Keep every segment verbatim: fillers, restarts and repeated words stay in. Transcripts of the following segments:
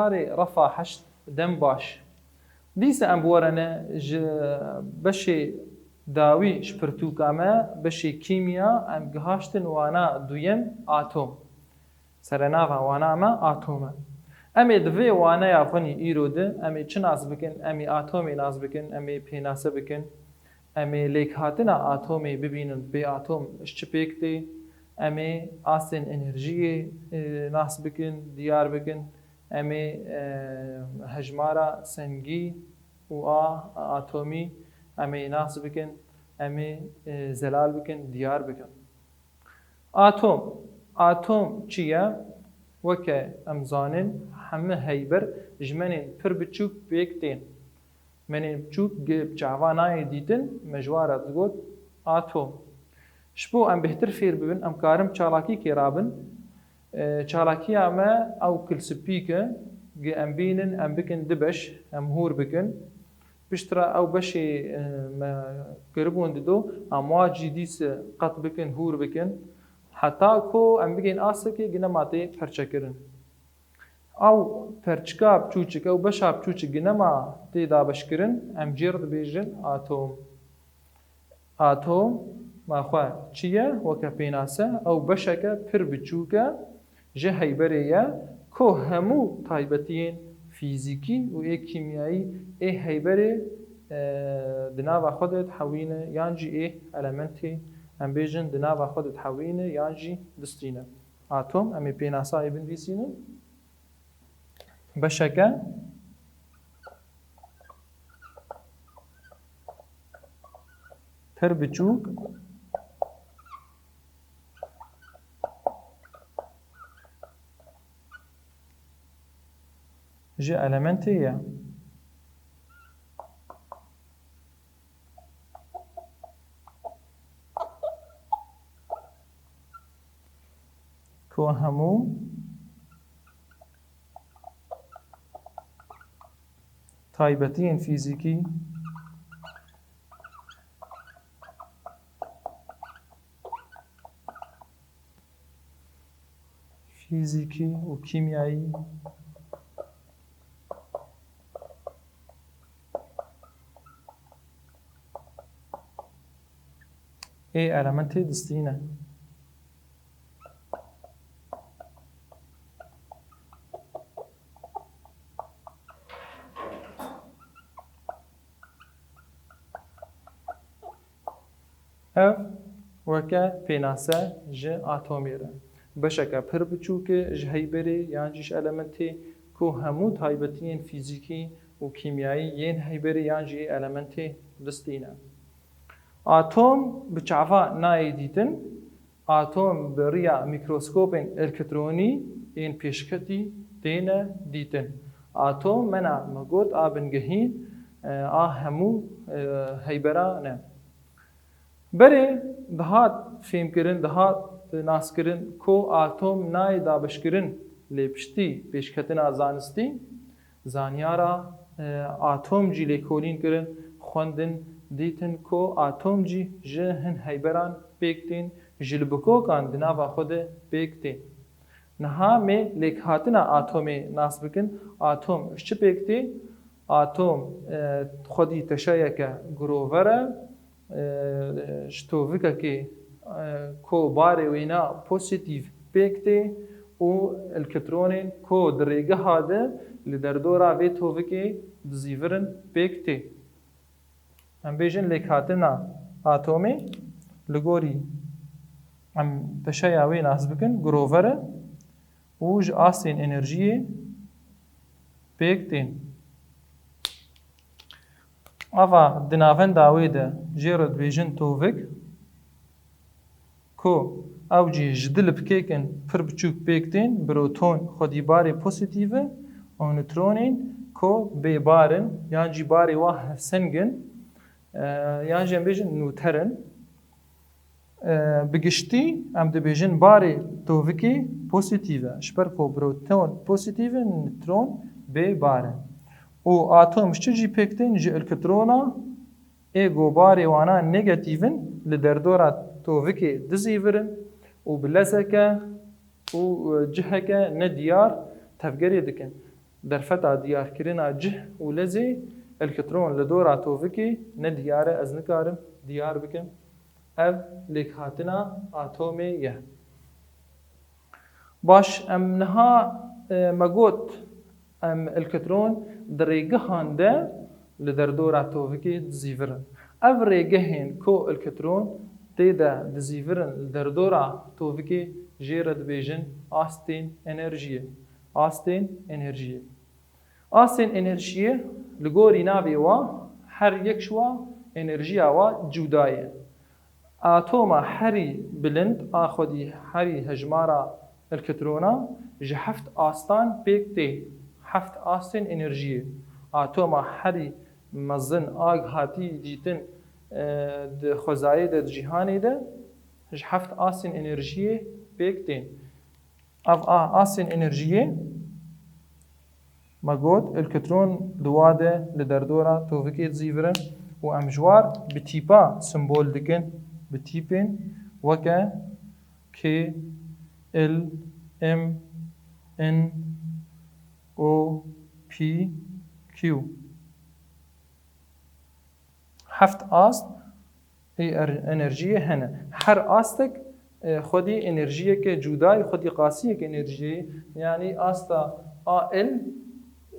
Karê refa heşt dem baş. Dîsa em biwerine ji beşê dawî ji pirtûka me, beşê kîmya, em gihaştin wana duyem atom. Serenava wana me atom e. Em ê di vê waneya xwe nî îro de, em ê çi nas bikin? Em ê atomê nas bikin, em ê pênase bikin. Em ê lêkhatina atomê bibînin, bê atom ji çi pêk tê. Em ê astên enerjiyê, e, nas bikin, diyar bikin. Em ê, e, hejmara sengî û a atomî em ê nas bikin, em ê, e, zelal bikin, diyar bikin. Atom. Atom çi ye? Weke em zanin, hemî heyber ji menên pir biçûk pêk tên. Menên biçûk gi bi çava nayê dîtin, me ji wan re digot atom. Ji bo em bêhtir fêr bibin, em karin bi çalakîkê rabin. E, çalakiya me ew kilsipîk e, gi em bînin, em bikin du beş, em hûr bikin. Piştre ew beşê, e, me kiribûn dido, em wa jî dîse qet bikin, hûr bikin. Heta ku em bigên asekê, gi nema tê perçekirin. Ew perçika biçûçik, ew beşa biçûçik gi nema tê dabeşkirin, em jê re dibêjin atom. Atom, ma xwe çi ye? Weke pênase, ew beşeke pir biçûk e, ji heyberê ye, ku hemû taybetiyên fîzîkî û ê kîmyayî ê heyberê, e, di nava xwe de dihewîne, yan jî ê elementê, em bêjin, di nava xwe de dihewîne, yan jî distîne. Atom, em ê pênasayê binivîsînin. Beşeke pir biçûk ji elementê ye. Ku hemû taybetiyên fîzîkî fîzîkî û kîmyayî ê elementê distîne. Ev weke pênase ji atomê re. Beşeke pir biçûk e ji heyberê yan jî ji elementê ku hemû taybetiyên fîzîkî û kîmyayî yên heyberê yan jî ê elementê distîne. Atom bi çava nayê dîtin. Atom bi riya mîkroskopên elektronî yên pêşketî têne dîtin. Atom mena me got a bingehîn, e, a hemû, e, heyberan e. Berê dihat fêmkirin, dihat naskirin ku atom nayê dabeşkirin, lê piştî pêşketina zanistî, zanyara, e, atom jî lêkolîn kirin, xwendin, dîtin ku atom jî ji hin heyberan pêk tên, ji libikokan di nava xwe de pêk tên. Niha mê lêkhatina atomê nas bikin. Atom ji çi pêk tê? Atom, e, xwedî teşeyeke girover e, e, ji tovikekê, e, ku barê wêna pozîtîf pêk tê û elektronên ku di rêgeha de li derdora vê tovikê dizîvirin pêk tê. Em bêjin lêkhatina atomê li gorî em teşeya wê nas bikin, girover e û ji astên enerjiyê pêk tên. Ava di navenda wê de jê re dibêjin tovik, ku ew jî ji du lipkêkin pir biçûk pêk tên, proton xwedî barê pozîtîf e û nutronên ku bêbar in, yan jî barê wa hevseng in, e, yan jî em bêjin nûter in. E, bi giştî em dibêjin barê tovikê pozîtîf e. Ji ber ku proton pozîtîf e, nutron bêbar e. Û atom ji çi jî pêk tên? Ji elektrona ê ku barê wana negatîf in, li derdora tovikê dizîvirin û bi lezeke û, e, ciheke nediyar tevgerê dikin. Derfeta diyarkirina cih û lezê, elekitron li dora tovikê ne diyar e, ez nikarim diyar bikim. Ev lêkhatina atomê ye. Baş, em niha, e, me got, em elekitron di rêgihan de li derdora tovikê dizîvirin. Ev rêgehên ku elekitron tê de dizîvirin li derdora tovikê, jê re dibêjin astên enerjiyê. Astên enerjiyê. Astên enerjiyê li gorî navê wa, her yek ji wa enerjiya wa cuda ye. Atoma herî bilind a xwedî herî hejmara elektrona ji heft astan pêk tê. Heft astên enerjiyê. Atoma herî mezin a hatî dîtin, e, di xwezayê de, di cîhanê de ji heft astên enerjiyê pêk tên. Ev a, astên enerjiyê, me got, elektron di wa de li derdora tovikê dizîvirin û em ji war bi tîpa simbol dikin, bi tîpên weke K, L, M, N, O, P, Q. Heft ast ê er-, enerjiyê hene. Her astek, e, xwedî enerjiyeke cuda ye, xwedî qasiyeke enerjiyê ye. Yanî asta A L,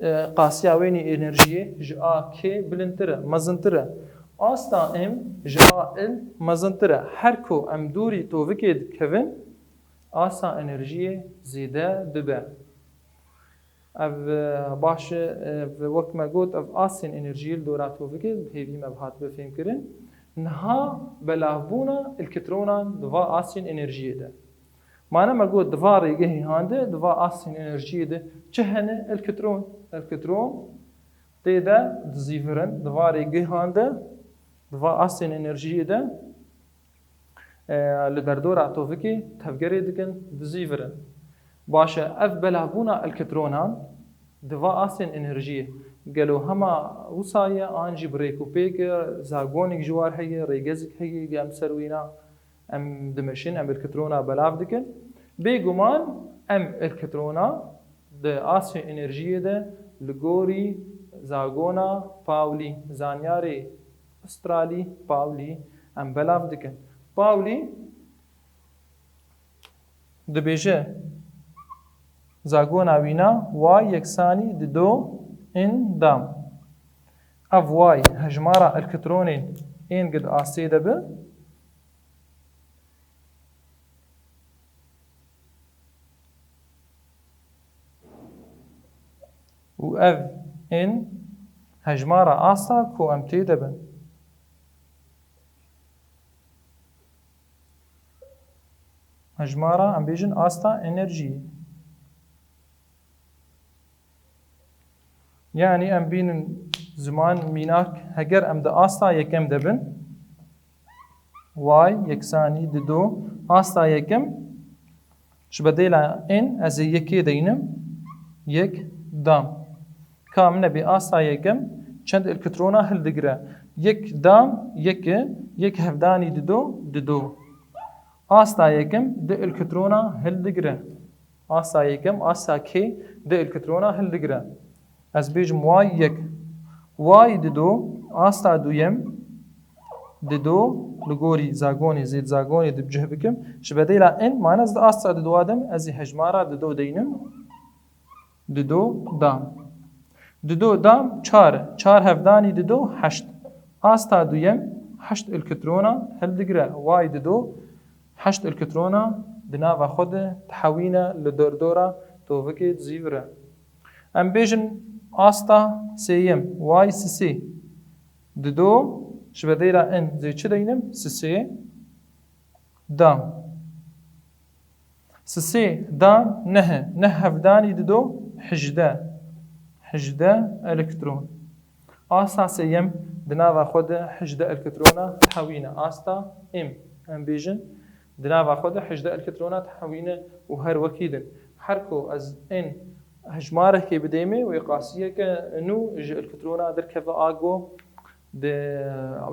e, qasiya wênî enerjiyê ji A K bilindtir e, mezintir e. Asta M ji A L mezintir e. Her ku em dûrî tovikê dikevin, asta enerjiyê zêde dibe. Ev, e, baş e, ev, wek me got, ev astên enerjiyê li dora tovikê, bi hêvî me bi hatibe fêmkirin. Niha belavbûna elektronan di va astên enerjiyê de. Mane me got, di va rêgehê han de, di va astên enerjiyê de çi hene? Elektron. Elektron tê de dizîvirin, di va rêgehan de, di va astên enerjiyê de, e, li derdora tovikê tevgerê dikin, dizîvirin. Baş e, ev belavbûna elektronan di va astên enerjiyê gelo hema wisa ye, an jî bi rêk û pêk e, zagonêk ji war heye, rêgezek heye, em ser wîna em dimeşin, em elektrona belav dikin. Bêguman em elektrona di astên enerjiyê de li gorî zagona Paulî, zanyarê Australî Paulî, em belav dikin. Paulî dibêje, zagona wîna Y yeksanî dido N dam. Ev Y hejmara elektronên ên gid astê de bi, û ev N hejmara asta ku em tê de bin. Hejmara, em bêjin, asta enerjiyê. Yanî em bînin ziman mînak, heger em di asta yekem de bin, Y yeksanî dido, asta yekem, ji bedêla N ez ê yekê deynim, yek dam. Ka min e bê asta yekem çend elektrona hildigire? Yek dam, yek e, yek hevdanî dido, dido. Asta yekem di elektrona hildigire. Asta yekem, asta K di elektrona hildigire. Ez bêjim Y yek. Y dido, asta duyem, dido, li gorî zagonê, zêd zagonê di cih bikim. Ji bedêla N, mane ez di asta didoa de me, ez ê hejmara dido deynim. Dido dam. Dido dam çar e. Çar hevdanî dido heşt. Asta duyem heşt elektrona hildigire. Y dido heşt elektrona di nava xwe de dihewîne, li dordora tovikê dizîvire. Em bêjin asta sêyem, Y sisê. Dido ji bedêla N zê çi deynim? Sisê dam. Sisê dam neh e. Neh hevdanî dido hejdeh. Hejdeh elektron. Asta sêyem di nava xwe de hejdeh elektrona dihewîne. Asta M, em bêjin, di nava xwe de hejdeh elektrona dihewîne û her wekî din. Her ku ez N hejmarekê bidêmê, wê qasiyeke nû ji elektrona derkeve a go di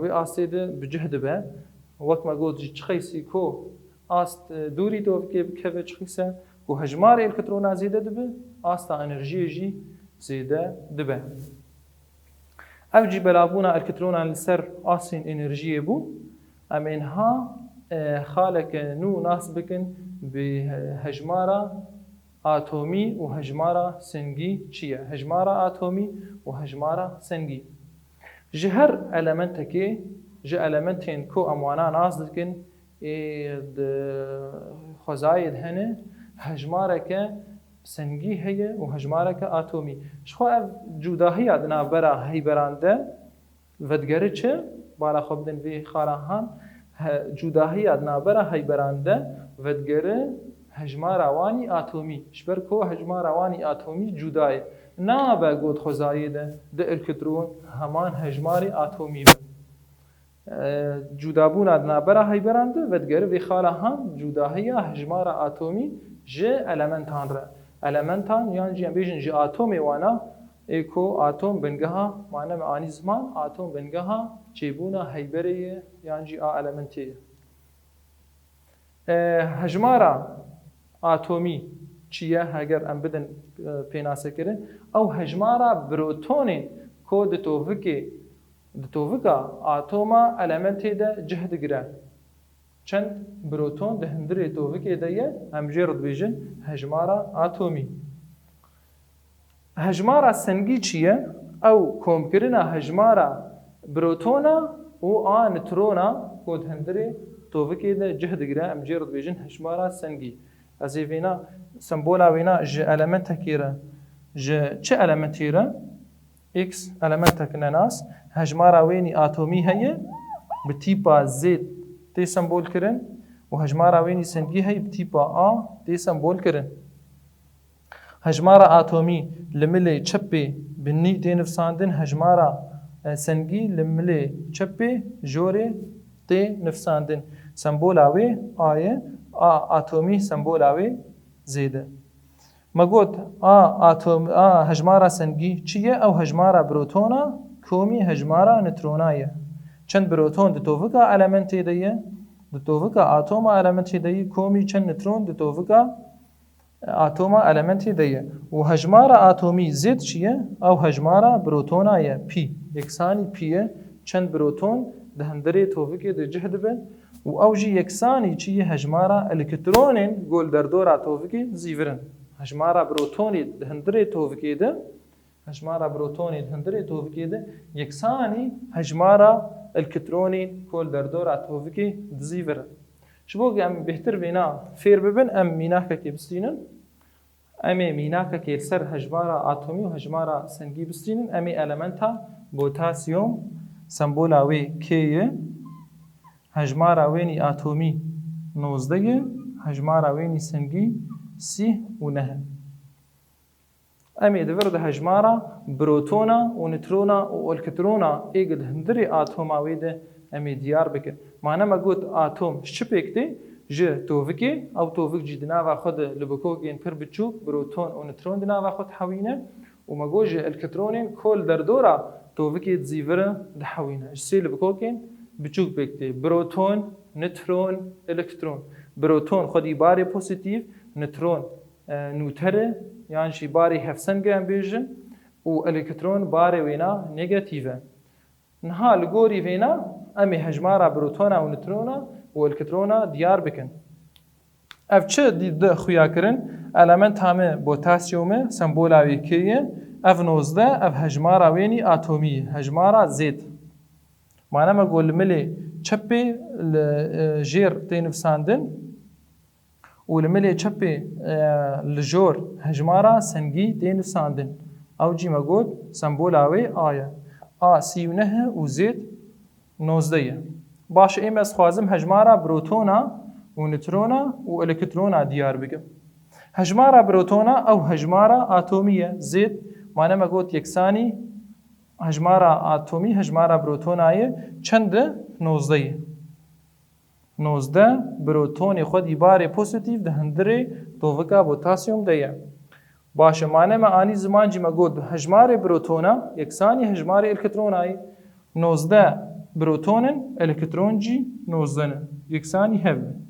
wê astê de bi cih dibe. Wek me got, ji çi qeysî ku ast, e, dûrî tovikê bikeve, çi qeyse ku hejmarê elektrona zêde dibe, asta enerjiyê jî zêde dibe. Ev jî belavbûna elektronan li ser astên enerjiyê bû. Em ê niha, e, xaleke nû nas bikin bi he-, hejmara atomî û hejmara singî çi ye? Hejmara atomî û hejmara singî. Ji her elementekê, ji elementên ku em wana nas dikin, ê di xwezayê de hene, hejmareke singî heye û hejmareke atomî. Ji xwe ev cudahiya di navbera heyberan de vedigere çi? Bala xwe bidin vê xala han. He, cudahiya di navbera heyberan de vedigere hejmara wanî atomî. Ji ber ku hejmara wanî atomî cuda ye. Nabe got xwezayê de di elekitron heman hejmarê atomî be. E, cudabûna di navbera heyberan de vedigere vê xala han cudahiya hejmara atomî ji elementan re. Elementan yan jî em bêjin ji atomê wana, ê ku atom bingeha, mane me anî ziman, atom bingeha çêbûna heyberê ye yan jî a elementê ye. E, hejmara atomî çi ye? Heger em bidin, e, pênasekirin, ew hejmara protonên ku di tovikê, di tovika atoma elementê de cih digire. Çend proton di hundirê tovikê de ye, em jê re dibêjin hejmara atomî. Hejmara sengî çi ye? Ew komkirina hejmara protona û a nitrona ku di hundirê tovikê de cih digire, em jê re dibêjin hejmara sengî. Ez ê vêna, sembola wêna ji elementekê re, ji çi elementê re? X elementek nenas, hejmara wênî atomî heye, bi tîpa zêd tê sembolkirin û hejmara wênî sengî heye, bi tîpa a tê sembolkirin. Hejmara atomî li milê çepê binî tê nivsandin, hejmara, e, sengî li milê çepê jorê tê nivsandin. Sembola wê a ye, a atomî sembola wê zêde. Me got, a atom, a hejmara sengî çi ye? Ew hejmara protona komî hejmara nitrona ye. Çend proton di tovika elementê de ye? Di tovika atoma elementê de ye. Komî çend nitron di tovika atoma elementê de ye. Û hejmara atomî zêd çi ye? Ew hejmara protona ye. Pî. Yeksanî pî ye. Çend proton di hundirê tovikê de cih dibe? Û ew jî yeksanî çi ye? Hejmara elektronên ku li derdora tovikê dizîvirin. Hejmara protonê di hundirê tovikê de, hejmara protonê di hundirê tovikê de yeksanî hejmara elektronên ku li derdora tovikê dizîvirin. Ji bo ku em bêhtir vêna fêr bibin, em mînakekê bistînin. Em ê mînakekê li ser hejmara atomî û hejmara sengî bistînin. Em ê elementa potasyum, sembola wê K ye, hejmara wênî atomî nozdeh ye, hejmara wênî sengî sîh û neh e. Em ê di vir de hejmara protona û nitrona û elektrona ê ku di hundirê atoma wê de em ê diyar bikin. Mane me got atom ji çi pêk tê? Ji tovikê, ew tovik jî di nava xwe de li bikokên pir biçûk, proton û nitron di nava xwe dihewîne û me got ji elektronên ku li derdora tovikê dizîvirin dihewîne. Ji sê li bikokên biçûk pêk tê. Proton, nitron, elektron. Proton xwedî barê pozîtîf, nitron, e, nûter e, yan jî barê hevseng e em bêjin û elektron barê wêna negatîf e. Niha li gorî vêna em ê hejmara protona û nitrona û elektrona diyar bikin. Ev çi dî di xuya kirin? Elementa me potasyum e, sembola wê K ye. Ev nozdeh, ev hejmara wênî atomî ye, hejmara zêd. Mane me got li milê çepê li, e, jêr tê nivsandin. Û li milê çepê, e, li jor hejmara sengî tê nivsandin. Ew jî me got sembola wê A ye. A sî û neh e û zêd nozdeh ye. Baş, ê me ez dixwazim hejmara protona û nitrona û elektrona diyar bikim. Hejmara protona ew hejmara atomî ye. Zêd, mane me got yeksanî hejmara atomî, hejmara protona ye. Çend e? Nozdeh ye. Nozdeh protonê xwedî barê pozîtîf di hundirê tovika potasyum de ye. Baş e, mane me anî ziman jî me got hejmarê protona yeksanî hejmarê elektrona ye. Nozdeh proton in, elektron jî nozdeh in. Yeksanî hev in.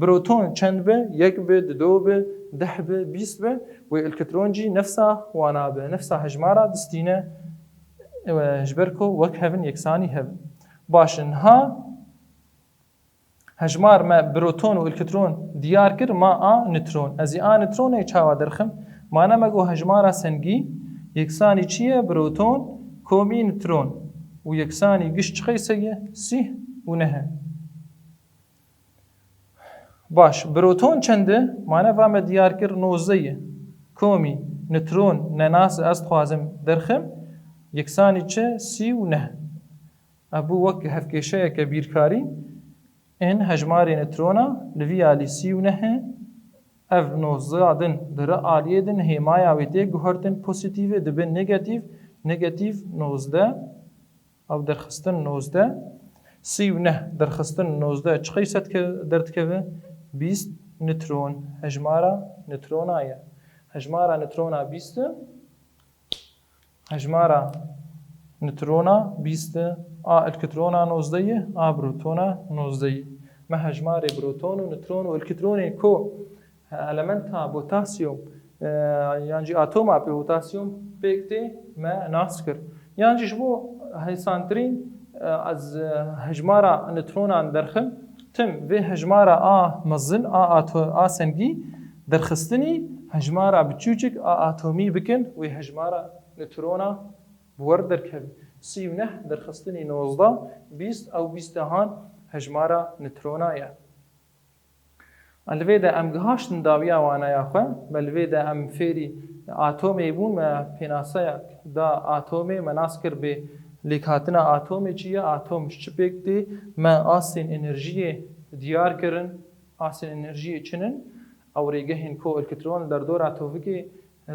Proton çend be? Yek be, dido be, deh be, bîst be. Wê elektron jî nefsa wana be, nefsa hejmara distîne. Ew ji ber ku wek hevin, yeksanî hevin. Baş e, niha hejmar me proton û elektron diyar kir, ma a nitron. Ez ê a nitronê çawa derxim? Mane me got hejmara sengî yeksanî çi ye? Proton komî nitron. Û yeksanî giş çi qeyse ye? Sîh û neh e. Baş, proton çend e? Mane va me diyar kir nozdeh ye. Komî nitron nenas e, ez dixwazim derxim. Yeksanî çi? Sî û neh. Ev bû wek hevkêşeyeke bîrkarî. Ên hejmarê nitrona li vî alî sî û neh e. Ev nozdeh din di re aliyê din hêmaya wê tê guhertin, pozîtîf e, dibe negatîf, negatîf nozdeh. Ew derxistin nozdeh, sî û neh derxistin nozdeh çi qeyse dike-, derdikeve? Bîst nitron. Hejmara nitrona ye. Hejmara nitrona bîst e. Hejmara nitrona bîst e. A elektron a nozdeh ye, a protona nozdeh ye. Me hejmarê proton û nitron û elektronên ku elementa potasyum, e, yan jî atoma potasyum pêk tê, me nas kir. Yan jî ji bo hêsantirîn, e, ez, e, hejmara nitronan derxim, tim vê hejmara a mezin, a ato-, a sengî derxistinî hejmara biçûçik a atomî bikin, wê hejmara nitrona bi wer derkeve. Sî û neh derxistinî nozdeh, bîst, ew bîst dehan hejmara nitrona ye. Li vê de em gihaştin dawiya waneya xwe. Me li vê de em fêrî atomê bûn, me pênaseyek da atomê, me nas kir bê lêkhatina atomê çi ye, atom ji çi pêk tê, me astên enerjiyê diyar kirin, astên enerjiyê çi ne, ew rêgehên ku elektron li derdora tovikê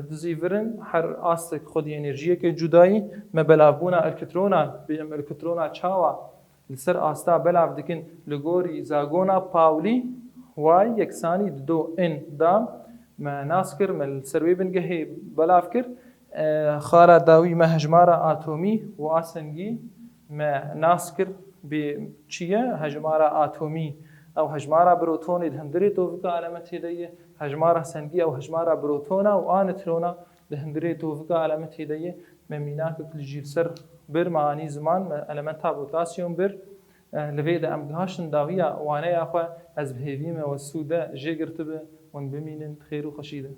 dizîvirin, her astek xwedî enerjiyeke cudayî, me belavbûna elektronan, bê em elektrona çawa li ser asta belav dikin, li gorî zagona Paulî, Y yeksanî dido N da me nas kir, me li ser wê bingehê belav kir. E, xala dawî me hejmara atomî û a sengî me nas kir bê çi ye? Hejmara atomî. Ew hejmara protonê di hundirê tovika elementê de ye. Hejmara sengî ew hejmara protona û a neutrona di hundirê tovika elementê de ye. Me mînakek li jî li ser bir, me anî ziman, me elementa potasyum bir. Eh, li vê de em gihaştin dawiya waneya xwe, ez bi hêvî me we sûde jê girtibe, hûn bimînin di xêr û xweşî de.